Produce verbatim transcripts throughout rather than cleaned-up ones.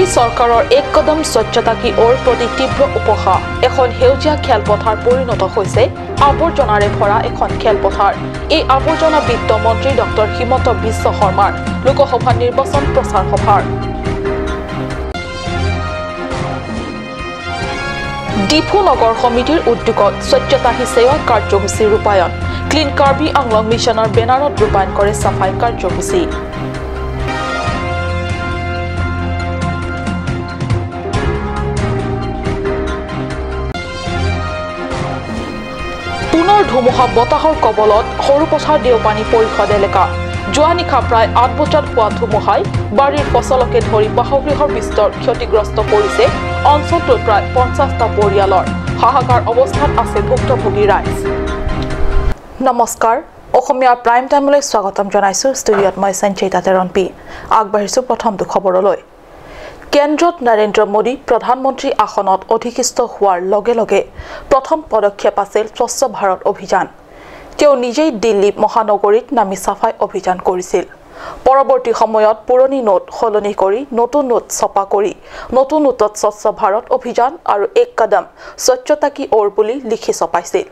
চৰকাৰৰ এক কদম স্বচ্ছতা কি অৰ প্ৰতি তীব্ৰ উপহাস। এখন সেউজীয়া খেলপথাৰ পৰিণত হৈছে আৱৰ্জনাৰে ভৰা এখন খেলপথাৰ। এই আৱৰ্জনা বিত্ত মন্ত্ৰী ডক্টৰ হিমন্ত বিশ্ব শৰ্মাৰ লোকসভা নিৰ্বাচন প্ৰচাৰ সভাৰ। ডিফু নগৰ সমিতিৰ উদ্যোগত স্বচ্ছতা হি সেৱা কাৰ্যসূচী ৰূপায়ণ। ক্লিন কাৰ্বি আংলং মিছনৰ বেনাৰত ৰূপায়ণ কৰে চাফাই কাৰ্যসূচী। পুনৰ ধুমুহা বতাহৰ কবলত সৰুপথাৰ দেওপানী পৰিষদ এলেকা। যোৱা নিশা প্ৰায় আঠ বজাত হোৱা ধুমুহাই বাৰীৰ ফচলকে ধৰি বাসগৃহৰ বিস্তৰ ক্ষতিগ্ৰস্ত কৰিছে অঞ্চলটোৰ প্ৰায় পঞ্চাশটা পৰিয়ালৰ। হাহাকাৰ অৱস্থাত আছে ভুক্তভোগী ৰাইজ। নমস্কাৰ, অসমীয়া প্ৰাইম টাইমলৈ স্বাগতম জনাইছো। ষ্টুডিঅ'ত মই সঞ্চিতা তেৰণপি। আগবাঢ়িছো প্ৰথমটো খবৰলৈ। কেন্দ্ৰত নৰেন্দ্ৰ মোদী প্ৰধানমন্ত্ৰী আসনত অধিষ্ঠিত হোৱাৰ লগে লগে প্ৰথম পদক্ষেপ আছিল স্বচ্ছ ভাৰত অভিযান। তেওঁ নিজেই দিল্লী মহানগৰীত নামি চাফাই অভিযান কৰিছিল। পৰৱৰ্তী সময়ত পুৰণি নোট সলনি কৰি নতুন নোট ছপা কৰি নতুন নোটত স্বচ্ছ ভাৰত অভিযান আৰু এক কদম স্বচ্ছতা কি অৰ বুলি লিখি ছপাইছিল।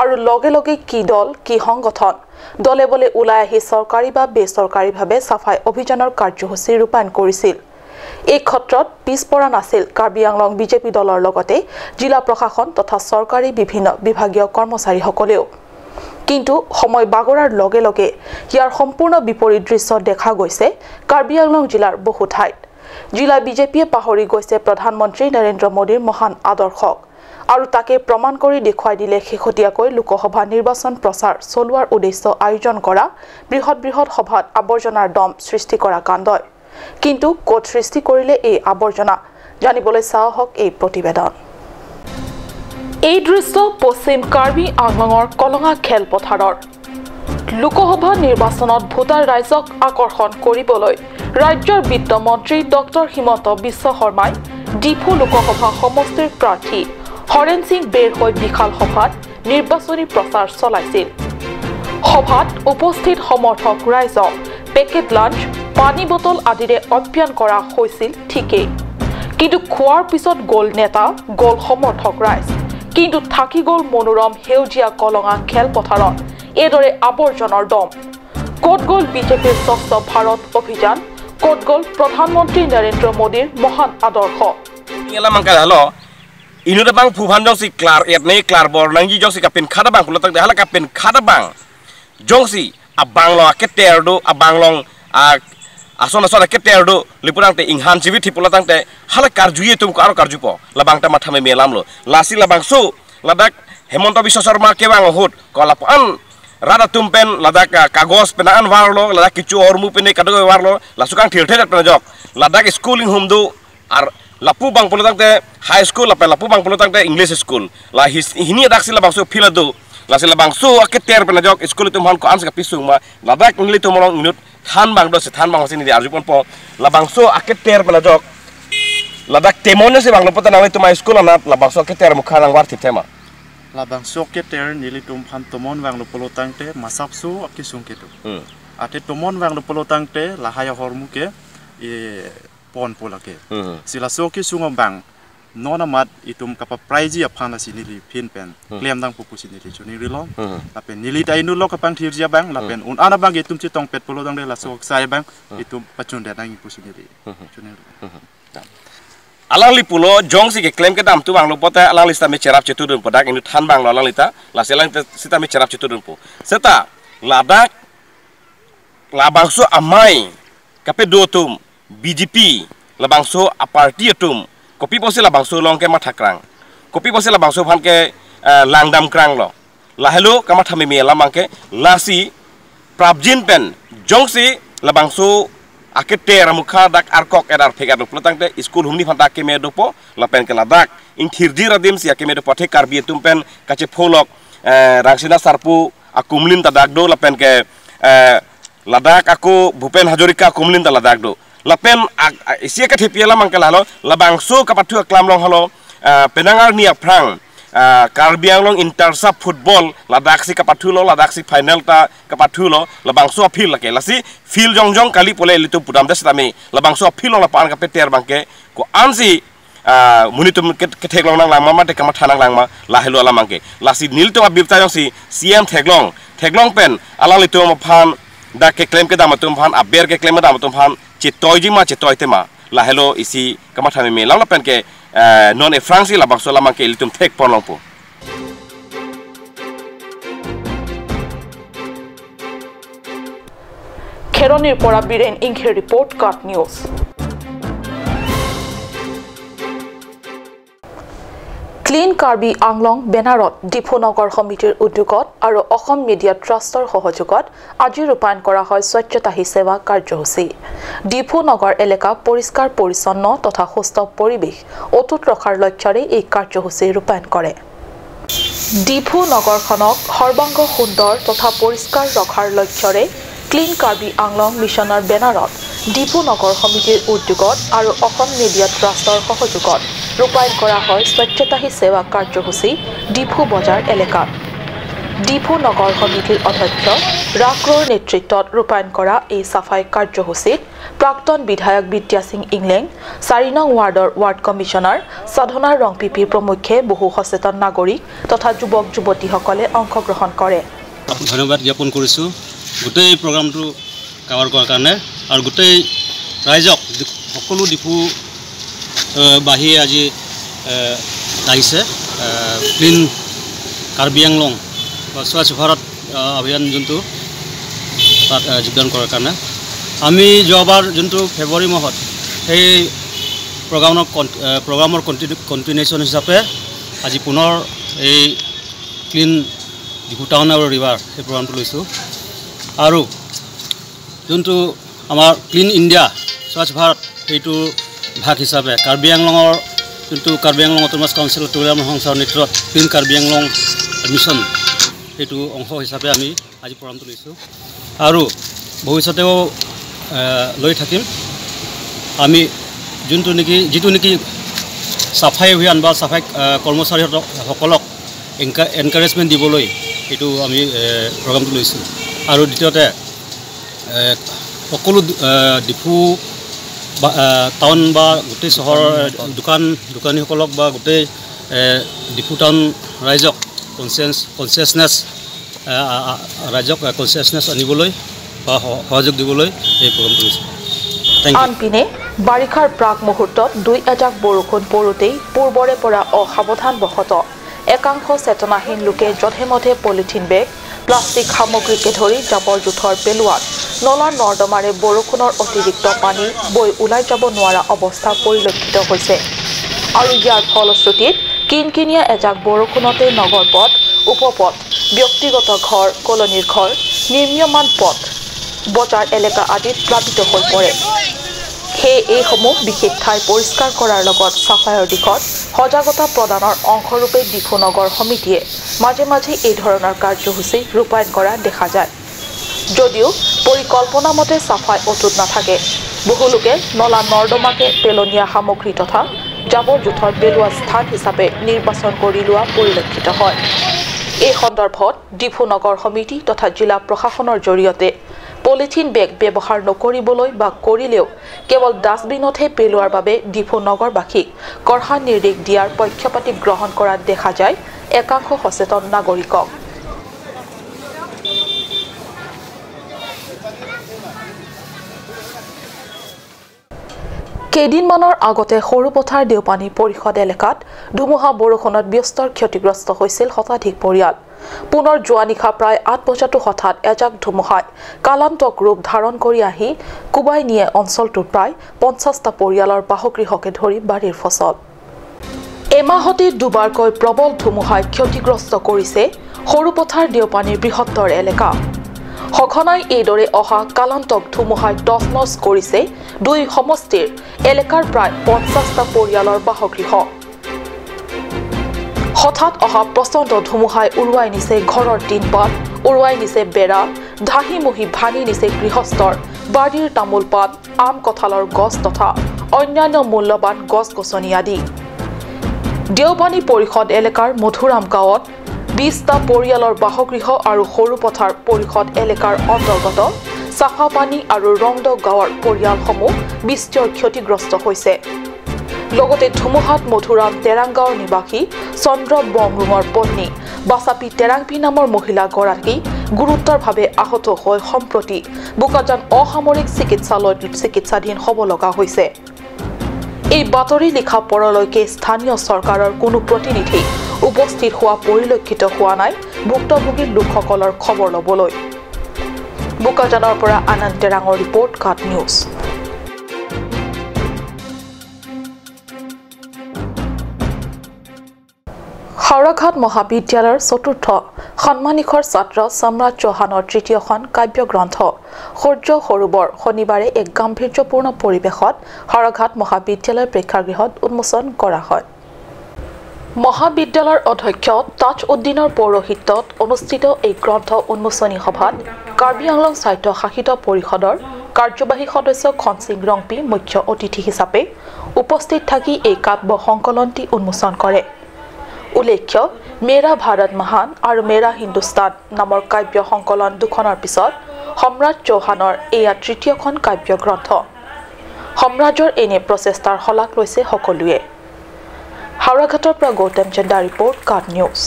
আৰু লগে লগে কি দল, কি সংগঠন, দলে বলে ওলাই আহি চৰকাৰী বা বেচৰকাৰীভাৱে চাফাই অভিযানৰ কাৰ্যসূচী ৰূপায়ণ কৰিছিল। এই ক্ষেত্ৰত পিছপৰা নাছিল কাৰ্বি আংলং বিজেপি দলৰ লগতে জিলা প্ৰশাসন তথা চৰকাৰী বিভিন্ন বিভাগীয় কৰ্মচাৰীসকলেও। কিন্তু সময় বাগৰাৰ লগে লগে ইয়াৰ সম্পূৰ্ণ বিপৰীত দৃশ্য দেখা গৈছে কাৰ্বি আংলং জিলাৰ বহু ঠাইত। জিলা বিজেপিয়ে পাহৰি গৈছে প্ৰধানমন্ত্ৰী নৰেন্দ্ৰ মোদীৰ মহান আদৰ্শক আৰু তাকে প্ৰমাণ কৰি দেখুৱাই দিলে শেহতীয়াকৈ লোকসভা নিৰ্বাচন প্ৰচাৰ চলোৱাৰ উদ্দেশ্য আয়োজন কৰা বৃহৎ বৃহৎ সভাত আৱৰ্জনাৰ দম সৃষ্টি কৰা কাণ্ডই। কিন্তু ক'ত সৃষ্টি কৰিলে এই আৱৰ্জনা, জানিবলৈ চাওঁ আহক এই প্ৰতিবেদন। এই দৃশ্য পশ্চিম কাৰ্বি আংলঙৰ কলঙা খেলপথাৰৰ। লোকসভা নিৰ্বাচনত ভোটাৰ ৰাইজক আকৰ্ষণ কৰিবলৈ ৰাজ্যৰ বিত্ত মন্ত্ৰী ডক্টৰ হিমন্ত বিশ্ব শৰ্মাই ডিফু লোকসভা সমষ্টিৰ প্ৰাৰ্থী হৰেণ সিং বেৰ হৈ বিশাল সভাত নিৰ্বাচনী প্ৰচাৰ চলাইছিল। সভাত উপস্থিত সমৰ্থক ৰাইজক পেকেট লাঞ্চ, পানী বটল আদিৰে আপ্যায়ন কৰা হৈছিল ঠিকেই, কিন্তু খোৱাৰ পিছত গ'ল নেতা, গ'ল সমৰ্থক ৰাইজ, কিন্তু থাকি গ'ল মনোৰম সেউজীয়া কলঙা খেলপথাৰত এইদৰে আৱৰ্জনাৰ দম। ক'ত গ'ল বিজেপিৰ স্বচ্ছ ভাৰত অভিযান? ক'ত গ'ল প্ৰধানমন্ত্ৰী নৰেন্দ্ৰ মোদীৰ মহান আদৰ্শ? Ngelam angkal halo, inut abang phu aphan jongsi klar etne klar bor nangji jongsi kapinkhat abang pulo tangte hala kapinkhat abang jongsi abang along aketer do, abang along a ason ason aketer do, lapu tangte inghan chivit thi pulo tangte hala karjuje atum ko aro karjupo, labang ta matha meme alam lo. Lasi labangso ladak Himanta Biswa Sarma kevang ahut ko lapu-an rat atum pen ladak, ah, kagos pen an varlo, ladak kecho ahormu pen kadokave varlo, laso kangthirthe pen ajok ladak school inghum do, ar lapu abang pulo tangte high school, lapen lapu abang pulo tangte English school. La his, hini adak si labangso aphi la do. Lasi labangso aketer pen ajok school atum aphan ko-ansi kapisung ma, ladak nelitum along inut than abang do, si than abang si neli arjuponpo. Labangso aketer pen ajok ladak temon si vanglo pulote nanglitum a-school anat labangso aketer mukha nangvarthip thema? Labangso aketer nelitum aphan temon vanglo pulo tangte masapso akesung kedo. Hmm. Athe temon vanglo pulo tangte lahai ahormu ke, e, ponpo lake. Hmm. Si laso akesung abang non amat itum kapapraiji aphan lasi neli phin pen, hmm, klemdampo pusi neli choningri long. Hmm. Lapen neli ta inut lo kapangthirji abang, lapen, hmm, un-an abang itum chetongpet pulo tangte laso aksai abang, hmm, itum pachundet nangji pusi neli, hmm, choningri. Hmm. Alangli pulo jongsi keklem kedam atum vanglo pulote alangli sitame cherap chetudunpo, dak inut than abang lo alangli ta, lasi alangli ta sitame cherap chetudunpo. Seta ladak labangso amei kapedo atum, B J P, labangso a-party atum, kopi pusi labangso along ke mathakrang, kopi pusi labangso aphan ke, eh, langdamkrang lo. Lahelo kamatha meme alam abang ke, lasi prapjin pen jongsi labangso aketer amukha dak arkok et arphek et pulo tangte school humni aphan ta keme dopo, lapen ke ladak ingthirdi adim si akeme dopo, athe Karbi atum pen kachepholok, eh, Rangsina Sarpo akumlin ta dak do, lapen ke, eh, ladak ako Bhupen Hazarika akumlin ta ladak do. Lapen ak-, a-, isi akethepi alam abang ke lahelo, labangso kapathu aklam along helo, eh, penang arni aphrang ah, Karbi Anglong Inter Sub Football ladaksi kapathulo, ladaksi final ta kapathulo, labangso a-field lake. Lasi field jongjong kali pule ilitum pudamde setame labangso a-field along lapu-an kapeter abangke ko-ansi, ah, monit atum ke-, ketheklong nanglangma mate kamatha nanglangma, lahelo alam abangke. Lasi nelitum abirta jongsi C M theklong, theklong pen alanglitum aphan, dak keklem kedam atum aphan, aber keklem kedam atum aphan chetoiji ma chetoitema, lahelo isi kamatha meme alam lapen ke, eh, non aphrangsi labangso alam abangke ilitum thekpon longpo. Kheroni Pora Biren Ingkhe report, KAT News. Clean Karbi Anglong বেনাৰত ডিফু নগৰ সমিতিৰ উদ্যোগত আৰু অসম মিডিয়া ট্ৰাষ্টৰ সহযোগত আজি ৰূপায়ণ কৰা হয় স্বচ্ছতা হি সেৱা কাৰ্যসূচী। ডিফু নগৰ এলেকা পৰিষ্কাৰ পৰিচ্ছন্ন তথা সুস্থ পৰিৱেশ অটুট ৰখাৰ লক্ষ্যৰে এই কাৰ্যসূচী ৰূপায়ণ কৰে। ডিফু নগৰখনক সৰ্বাংগ সুন্দৰ তথা পৰিষ্কাৰ ৰখাৰ লক্ষ্যৰে ক্লিন কাৰ্বি আংলং মিছনৰ বেনাৰত ডিফু নগৰ সমিতিৰ উদ্যোগত আৰু অসম মিডিয়া ট্ৰাষ্টৰ সহযোগত ৰূপায়ণ কৰা হয় স্বচ্ছতা হি সেৱা কাৰ্যসূচী ডিফু বজাৰ এলেকাত। ডিফু নগৰ সমিতিৰ অধ্যক্ষ ৰাক্ৰৌৰ নেতৃত্বত ৰূপায়ণ কৰা এই চাফাই কাৰ্যসূচীত প্ৰাক্তন বিধায়ক বিদ্যা সিং ইংলেং, চাৰি নং ৱাৰ্ডৰ ৱাৰ্ড কমিছনাৰ সাধনা ৰংপিপি প্ৰমুখ্যে বহু সচেতন নাগৰিক তথা যুৱক যুৱতীসকলে অংশগ্ৰহণ কৰে। আপোনাক ধন্যবাদ জ্ঞাপন কৰিছোঁ গোটেই প্ৰগ্ৰামটো কভাৰ কৰাৰ কাৰণে আৰু গোটেই ৰাইজক, সকলো ডিফু, আহ, বাসীয়ে আজি, আহ, আহিছে, আহ, ক্লিন কাৰ্বি আংলং বা স্বচ্ছ ভাৰত, আহ, অভিযান যোনটো তাত, আহ, যোগদান কৰাৰ কাৰণে। আমি যোৱাবাৰ যোনটো ফেব্ৰুৱাৰী মাহত সেই প্ৰগ্ৰামৰ কন-, আহ, প্ৰগ্ৰামৰ কণ্টিনিউ-, কণ্টিনিউশ্যন হিচাপে আজি পুনৰ এই ক্লিন ডিফু টাউন আৰু ৰিভাৰ সেই প্ৰগ্ৰামটো লৈছোঁ। আৰু যোনটো আমাৰ ক্লিন ইণ্ডিয়া, স্বচ্ছ ভাৰত, সেইটো ভাগ হিচাপে কাৰ্বি আংলঙৰ যোনটো কাৰ্বি আংলং অট'নমাছ কাউন্সিল তুলিৰাম সংস্থাৰ নেতৃত্বত ক্লিন কাৰ্বি আংলং মিছন, সেইটো অংশ হিচাপে আমি আজি প্ৰগ্ৰামটো লৈছোঁ আৰু ভৱিষ্যতেও, এ, লৈ থাকিম। আমি যোনটো নেকি, যিটো নেকি চাফাই অভিযান বা চাফাই, এ, কৰ্মচাৰীসকলক এনকা-, এনকাৰেজমেণ্ট দিবলৈ এইটো আমি, এ, প্ৰগ্ৰামটো লৈছোঁ। আৰু দ্বিতীয়তে, এ, সকলো, এ, ডিফু বা, এ, টাউন বা গোটেই চহৰ, এ, দোকান, দোকানীসকলক বা গোটেই, এ, ডিফু টাউন ৰাইজক কনচিয়াছ-, কনচিয়াছনেছ, এ, আ, আ, ৰাইজক, এ, কনচিয়াছনেছ আনিবলৈ বা সহ-, সহযোগ দিবলৈ এই প্ৰগ্ৰামটো লৈছোঁ। Thank you. আনপিনে বাৰিষাৰ প্ৰাক মুহূৰ্তত দুই এজাক বৰষুণ পৰোঁতেই পূৰ্বৰে পৰা অসাৱধানবশতঃ একাংশ চেতনাহীন লোকে যধে-মধে পলিথিন বেগ, প্লাষ্টিক সামগ্ৰীকে ধৰি জাবৰ-জোথৰ পেলোৱাত নলা-নৰ্দমাৰে বৰষুণৰ অতিৰিক্ত পানী বৈ ওলাই যাব নোৱাৰা অৱস্থা পৰিলক্ষিত হৈছে। আৰু ইয়াৰ ফলশ্ৰুতিত কিনকিনীয়া এজাক বৰষুণতে নগৰ পথ, উপপথ, ব্যক্তিগত ঘৰ, কলনীৰ ঘৰ, নিৰ্মীয়মান পথ, বজাৰ এলেকা আদিত প্লাবিত হৈ পৰে। সেয়ে এইসমূহ বিশেষ ঠাই পৰিষ্কাৰ কৰাৰ লগত চাফাইৰ দিশত সজাগতা প্ৰদানৰ অংশৰূপে ডিফু নগৰ সমিতিয়ে মাজে মাজে এই ধৰণৰ কাৰ্যসূচী ৰূপায়ণ কৰা দেখা যায়। যদিও পৰিকল্পনা মতে চাফাই অটুট নাথাকে, বহু লোকে নলা নৰ্দমাকে পেলনীয়া সামগ্ৰী তথা জাবৰ জোথৰ পেলোৱা স্থান হিচাপে নিৰ্বাচন কৰি লোৱা পৰিলক্ষিত হয়। এই সন্দৰ্ভত ডিফু নগৰ সমিতি তথা জিলা প্ৰশাসনৰ জৰিয়তে পলিথিন বেগ ব্যৱহাৰ নকৰিবলৈ বা কৰিলেও কেৱল ডাষ্টবিনতহে পেলোৱাৰ বাবে ডিফু নগৰবাসীক কঠোৰ নিৰ্দেশ দিয়াৰ পক্ষপাতি গ্ৰহণ কৰা দেখা যায় একাংশ সচেতন নাগৰিকক। কেইদিনমানৰ আগতে সৰুপথাৰ দেওপানী পৰিষদ এলেকাত ধুমুহা বৰষুণত বিস্তৰ ক্ষতিগ্ৰস্ত হৈছিল শতাধিক পৰিয়াল। পুনৰ যোৱা নিশা প্ৰায় আঠ বজাতো হঠাৎ এজাক ধুমুহাই কালান্তক ৰূপ ধাৰণ কৰি আহি কোবাই নিয়ে অঞ্চলটোৰ প্ৰায় পঞ্চাশটা পৰিয়ালৰ বাসগৃহকে ধৰি বাৰীৰ ফচল। এমাহতে দুবাৰকৈ প্ৰবল ধুমুহাই ক্ষতিগ্ৰস্ত কৰিছে সৰুপথাৰ দেওপানীৰ বৃহত্তৰ এলেকা। সঘনাই এইদৰে অহা কালান্তক ধুমুহাই তচনচ কৰিছে দুই সমষ্টিৰ এলেকাৰ প্ৰায় পঞ্চাশটা পৰিয়ালৰ বাসগৃহ। হঠাৎ অহা প্ৰচণ্ড ধুমুহাই উৰুৱাই নিছে ঘৰৰ টিনপাত, উৰুৱাই নিছে বেৰা, ঢাহি মুহি ভাঙি নিছে গৃহস্থৰ বাৰীৰ তামোল পাত, আম কঁঠালৰ গছ তথা অন্যান্য মূল্যৱান গছ গছনি আদি। দেওপানী পৰিষদ এলেকাৰ মধুৰাম গাঁৱত বিশটা পৰিয়ালৰ বাসগৃহ আৰু সৰুপথাৰ পৰিষদ এলেকাৰ অন্তৰ্গত চাফাপানী আৰু ৰংদ গাঁৱৰ পৰিয়ালসমূহ বিস্তৰ ক্ষতিগ্ৰস্ত হৈছে। লগতে ধুমুহাত মধুৰাম তেৰাং গাঁৱৰ নিবাসী চন্দ্ৰ বমৰুঙৰ পত্নী বাচাপি তেৰাংপি নামৰ মহিলাগৰাকী গুৰুতৰভাৱে আহত হৈ সম্প্ৰতি বোকাজান অসামৰিক চিকিৎসালয়ত চিকিৎসাধীন হ'ব লগা হৈছে। এই বাতৰি লিখা পৰলৈকে স্থানীয় চৰকাৰৰ কোনো প্ৰতিনিধি উপস্থিত হোৱা পৰিলক্ষিত হোৱা নাই ভুক্তভোগী লোকসকলৰ খবৰ ল'বলৈ। বোকাজানৰ পৰা আনন্দ তেৰাঙৰ ৰিপৰ্ট, কাট নিউজ। হাওৰাঘাট মহাবিদ্যালয়ৰ চতুৰ্থ সন্মানিখৰ ছাত্ৰ সম্ৰাট চৌহানৰ তৃতীয়খন কাব্যগ্ৰন্থ সূৰ্য সৰোবৰ শনিবাৰে এক গাম্ভীৰ্যপূৰ্ণ পৰিৱেশত হাওৰাঘাট মহাবিদ্যালয়ৰ প্ৰেক্ষাগৃহত উন্মোচন কৰা হয়। মহাবিদ্যালয়ৰ অধ্যক্ষ তাজ উদ্দিনৰ পৌৰোহিত্যত অনুষ্ঠিত এই গ্ৰন্থ উন্মোচনী সভাত কাৰ্বি আংলং স্বায়ত্তশাসিত পৰিষদৰ কাৰ্যবাহী সদস্য খনসিং ৰংপী মুখ্য অতিথি হিচাপে উপস্থিত থাকি এই কাব্য সংকলনটি উন্মোচন কৰে। উল্লেখ্য, মেৰা ভাৰত মহান আৰু মেৰা হিন্দুস্তান নামৰ কাব্য সংকলন দুখনৰ পিছত সম্ৰাট চৌহানৰ এয়া তৃতীয়খন কাব্যগ্ৰন্থ। সম্ৰাজৰ এনে প্ৰচেষ্টাৰ শলাগ লৈছে সকলোৱে। হাওৰাঘাটৰ পৰা গৌতম চেণ্ডাৰ ৰিপৰ্ট, কাট নিউজ।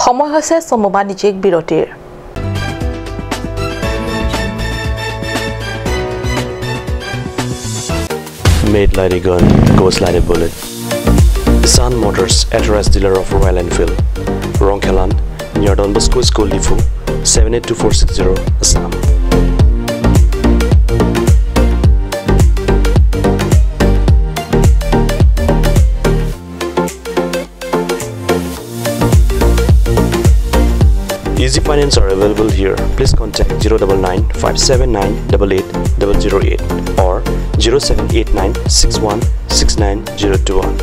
সময় হৈছে চমু বাণিজ্যিক বিৰতিৰ। Made like a gun, goes like a bullet. Sun Motors, authorized dealer of Royal Enfield, Rongkhelan, near Don Bosco School, Diphu, seven eight two four six zero, Assam. Easy finance are available here. Please contact zero double nine five seven nine double eight double zero eight or zero seven eight nine six one six nine zero two one.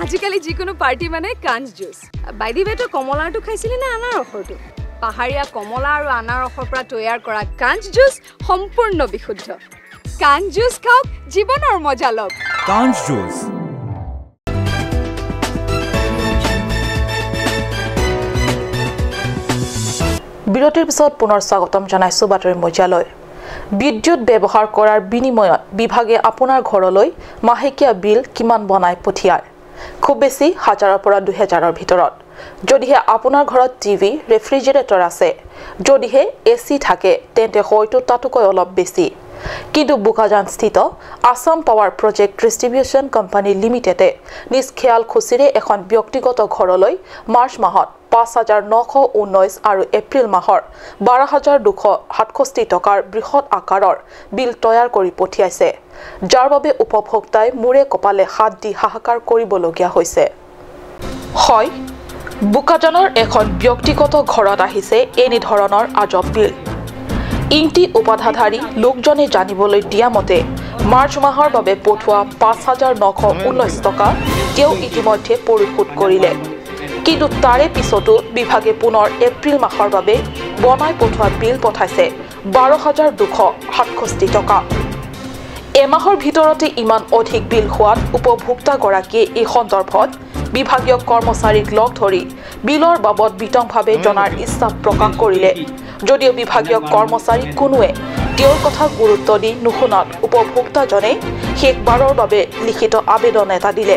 আজিকালি যিকোনো পাৰ্টি মানে কাঞ্চ juice. By the way, তই কমলাৰটো খাইছিলি নে আনাৰসৰটো? পাহাৰীয়া কমলা আৰু আনাৰসৰ পৰা তৈয়াৰ কৰা কাঞ্চ জুচ সম্পূৰ্ণ বিশুদ্ধ। কাঞ্চ জুচ খাওক, জীৱনৰ মজা লওক। কাঞ্চ জুচ। বিৰতিৰ পিছত পুনৰ স্বাগতম জনাইছো বাতৰি মজিয়ালৈ। বিদ্যুৎ ব্যৱহাৰ কৰাৰ বিনিময়ত বিভাগে আপোনাৰ ঘৰলৈ মাহেকীয়া বিল কিমান বনাই পঠিয়ায়? খুব বেছি হাজাৰৰ পৰা দুহেজাৰৰ ভিতৰত। যদিহে আপোনাৰ ঘৰত টিভি, ৰেফ্ৰিজাৰেটৰ আছে, যদিহে এ চি থাকে, তেন্তে হয়তো তাতোকৈ অলপ বেছি। কিন্তু বোকাজানস্থিত Assam power project distribution company লিমিটেডে নিজ খেয়াল খুচিৰে এখন ব্যক্তিগত ঘৰলৈ মাৰ্চ মাহত পাঁচ হাজাৰ নশ ঊনৈশ আৰু এপ্ৰিল মাহৰ বাৰ হাজাৰ দুশ সাতষষ্ঠি টকাৰ বৃহৎ আকাৰৰ বিল তৈয়াৰ কৰি পঠিয়াইছে, যাৰ বাবে উপভোক্তাই মূৰে কপালে হাত দি হাহাকাৰ কৰিবলগীয়া হৈছে। হয়, বোকাজানৰ এখন ব্যক্তিগত ঘৰত আহিছে এনে ধৰণৰ আজব বিল। ইংতি উপাধাধাৰী লোকজনে জানিবলৈ দিয়া মতে, মাৰ্চ মাহৰ বাবে পঠোৱা পাঁচ হাজাৰ নশ ঊনৈশ টকা তেওঁ ইতিমধ্যে পৰিশোধ কৰিলে। কিন্তু তাৰে পিছতো বিভাগে পুনৰ এপ্ৰিল মাহৰ বাবে বনাই পঠোৱা বিল পঠাইছে বাৰ হাজাৰ দুশ সাতষষ্ঠি টকা। এমাহৰ ভিতৰতে ইমান অধিক বিল হোৱাত উপভোক্তাগৰাকীয়ে এই সন্দৰ্ভত বিভাগীয় কৰ্মচাৰীক লগ ধৰি বিলৰ বাবদ বিতংভাৱে জনাৰ ইচ্ছা প্ৰকাশ কৰিলে। যদিও বিভাগীয় কৰ্মচাৰী কোনোৱে তেওঁৰ কথা গুৰুত্ব দি নুশুনাত উপভোক্তাজনে শেষবাৰৰ বাবে লিখিত আবেদন এটা দিলে।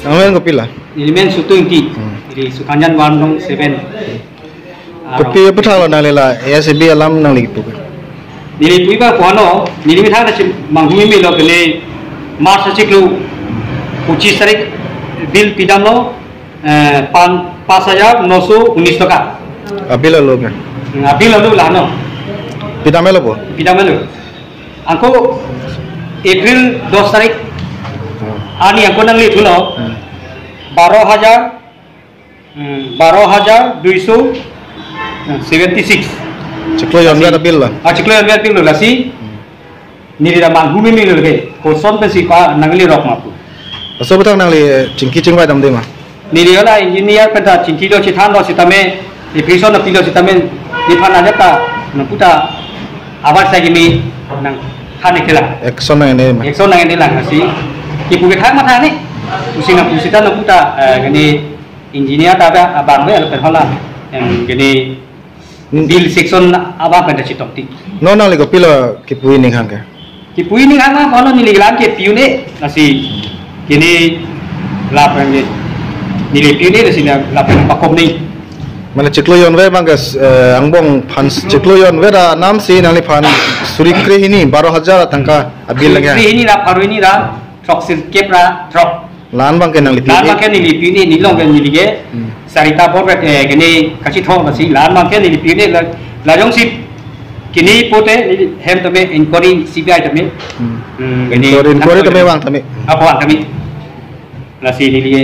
Nangmen kopilo? Nelimen Sutu Ingti, Hmm. di Sukanjan Warnong seven. Kopi aphuthak lo nangli la A S A B alam nangli kipu ke? Neli pu abang ko-an lo, neli methang na chim manghumeme lo kene March achiklo pochis tarik bill pidamlo, eh, pan, পাঁচ হাজাৰ নশ ঊনৈশ টকা. Abill lo ke? Hmm, abill lo la no. Pidamelo bo? Pidamelo. Anke April দশ tarik, Hmm. ani anke nangli thulo, Hmm. বাৰ হাজাৰ, hmm, বাৰ হাজাৰ দুশ seventy six. Chiklo jonver abill lo? Ah, chiklo jonver abill lo, lasi. Hmm. Neli ta manghumeme lo ke, koson pensi pa nangli rok ma pu. Laso aphuthak nangli chingki chingvai damde ma? Neli hala engineer pen ta chingkilo, chethanlo sitame, application lo pilo sitame, nephan ajat ta nangputa abar sa kimi nangthan-ik ke la. Action nang-enle ma? Action nang-enle lang si. Kipu kethak matha ne. Pusi nangpu sita nangputa, eh, kene engineer ta ba abang be alo pen hala. Em, kene Hmm. bill section abang pen ta chetongtik. Non nangli kopilo kipu ning hang ke? Kipu ning hang ma, kono neli lang ke pi un-e, lasi kene lapen ke neli pi un-e, lasi na lapen pakom ni. Mane chiklo jonver abang ke, eh, angbong aphan chiklo jonver anam si nangliphan suri krehini, বাৰ হাজাৰ tangka abill lagi. Suri krehini ra pharo hini ra throksi kep ra throk. La-an abang ke nangli pi un-e? La-an abang ke neli pi un-e, neli long ke neli ke Hmm. Sarita Borpet, eh, kene kachithong lasi, la-an abang ke neli pi un-e la, la jongsi kene pote neli hem tame inquiry C B I tame. Hmm. Hmm, kene Inquiry, inquiry tame vang tame. Apa vang tame. Lasi neli ke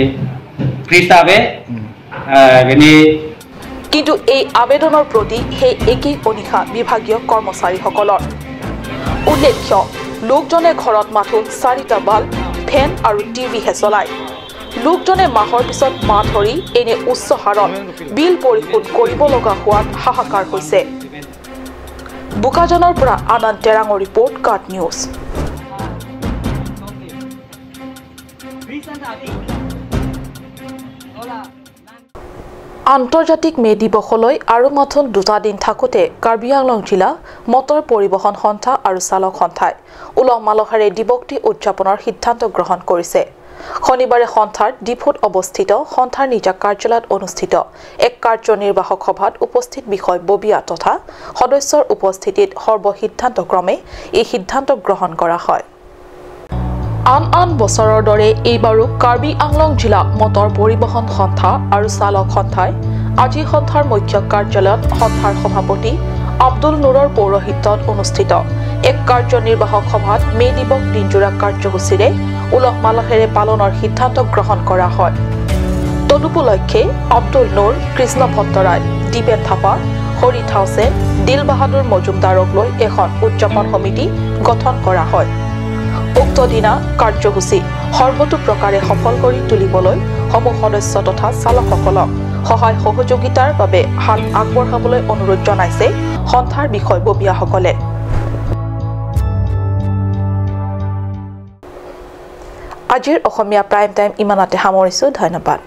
Krista be, Hmm. eh, kene কিন্তু এই আবেদনৰ প্ৰতি সেই একেই অনীহা বিভাগীয় কৰ্মচাৰীসকলৰ। উল্লেখ্য, লোকজনে ঘৰত মাথো চাৰিটা বাল্ব, ফেন আৰু টিভিহে চলায়। লোকজনে মাহৰ পিছত মাহ ধৰি এনে উচ্চ হাৰত বিল পৰিশোধ কৰিব লগা হোৱাত হাহাকাৰ হৈছে। বোকাজানৰ পৰা আনন্দ তেৰাঙৰ ৰিপৰ্ট, কাট নিউজ। আন্তৰ্জাতিক মে দিৱসলৈ আৰু মাথোন দুটা দিন থাকোঁতে কাৰ্বি আংলং জিলা মটৰ পৰিবহণ সন্থা আৰু চালক সন্থাই উলহ মালহেৰে দিৱসটি উদযাপনৰ সিদ্ধান্ত গ্ৰহণ কৰিছে। শনিবাৰে সন্থাৰ ডিফুত অৱস্থিত সন্থাৰ নিজা কাৰ্যালয়ত অনুষ্ঠিত এক কাৰ্যনিৰ্বাহক সভাত উপস্থিত বিষয়ববীয়া তথা সদস্যৰ উপস্থিতিত সৰ্বসিদ্ধান্তক্ৰমে এই সিদ্ধান্ত গ্ৰহণ কৰা হয়। আন আন বছৰৰ দৰে এইবাৰো কাৰ্বি আংলং জিলা মটৰ পৰিবহণ সন্থা আৰু চালক সন্থাই আজি সন্থাৰ মুখ্য কাৰ্যালয়ত সন্থাৰ সভাপতি আব্দুল নুৰৰ পৌৰোহিত্যত অনুষ্ঠিত এক কাৰ্যনিৰ্বাহক সভাত মে দিৱস দিনজোৰা কাৰ্যসূচীৰে উলহ মালহেৰে পালনৰ সিদ্ধান্ত গ্ৰহণ কৰা হয়। তদুপলক্ষে আব্দুল নুৰ, কৃষ্ণ ভট্টৰায়, দীপেন থাপা, হৰি থাওচেন, দিল বাহাদুৰ মজুমদাৰক লৈ এখন উদযাপন সমিতি গঠন কৰা হয়। উক্ত দিনা কাৰ্যসূচী সৰ্বতোপ্ৰকাৰে সফল কৰি তুলিবলৈ সমূহ সদস্য তথা চালকসকলক সহায় সহযোগিতাৰ বাবে হাত আগবঢ়াবলৈ অনুৰোধ জনাইছে সন্থাৰ বিষয়ববীয়াসকলে। আজিৰ অসমীয়া প্ৰাইম টাইম ইমানতে সামৰিছো। ধন্যবাদ।